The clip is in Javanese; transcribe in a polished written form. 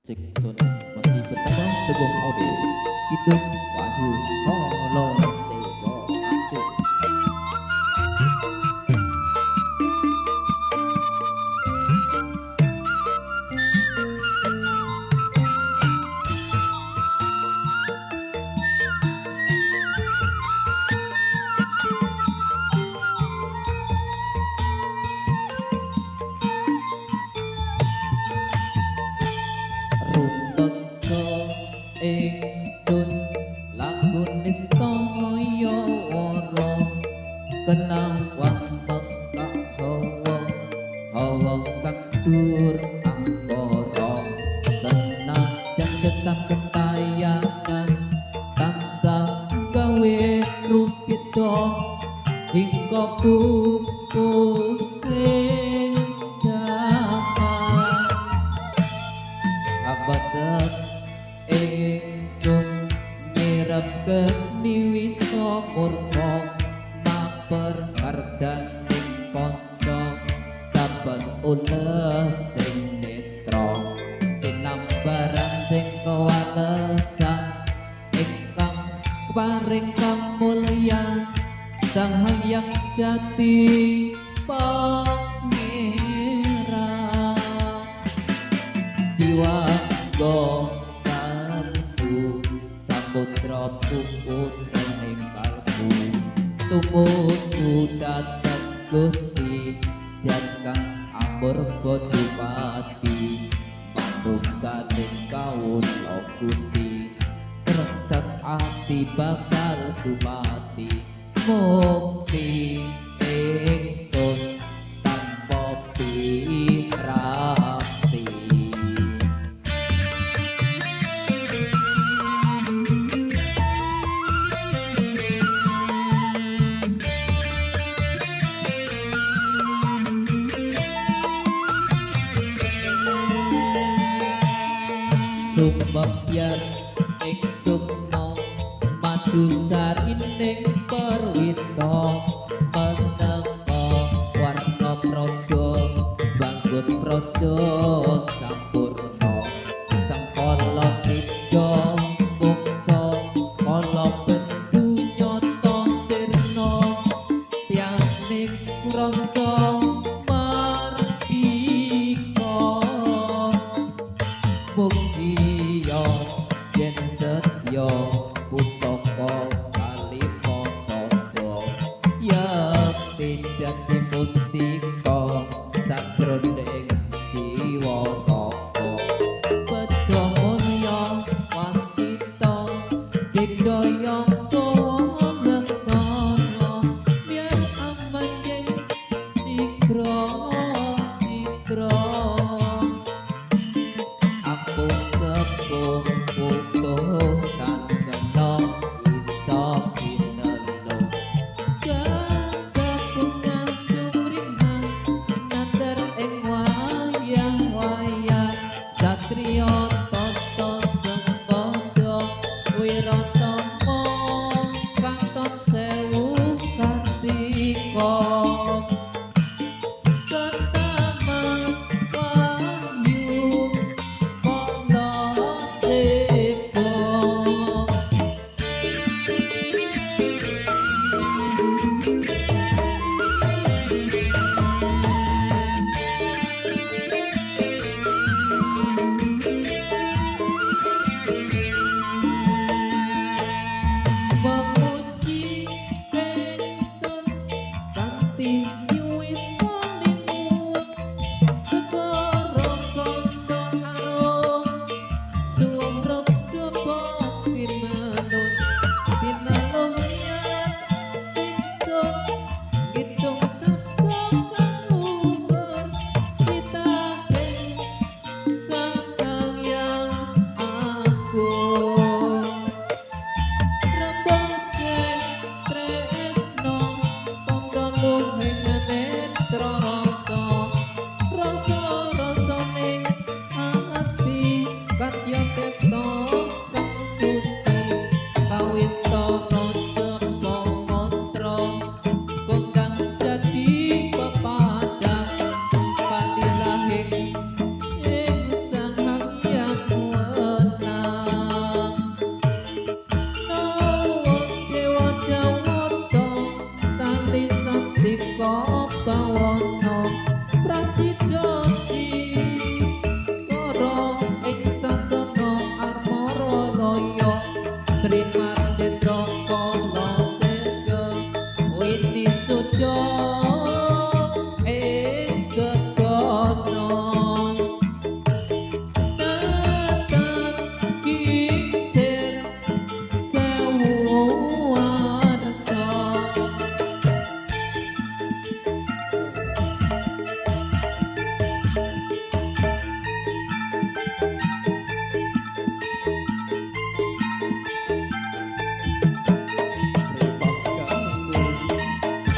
Cek Sun masih bersama Teguh Audio. Kidung Wahyu Kolo Sewo Asik. Rumeksa ingsun laku nista maya wara kelawan mekak hawa hawa kang dur angkara senajan getah kentayangan tansah gawe rupita hingga pupuse jaman. Abatet ingsun nyirep geni wisa murka maper mardaning panca saben ules sing netra sinambaran sing kewalesan ingkang keparing kamulyan Sang Hyang Jati Pangeran. Jiwa go kalbu samudra puputening kalbu tumuju dhateng Gusti Dyat kang amurba dumadi manunggaling kawula Gusti kreteg ati bakal dumadi mukti ingsun tanpa pirakti. Sumebyar ing sukma madu sarining perwita meneka warna prada banggut praja sampurna sengkala tidha muksa kala bendu nyata sirna tianing rasa mardika mukti.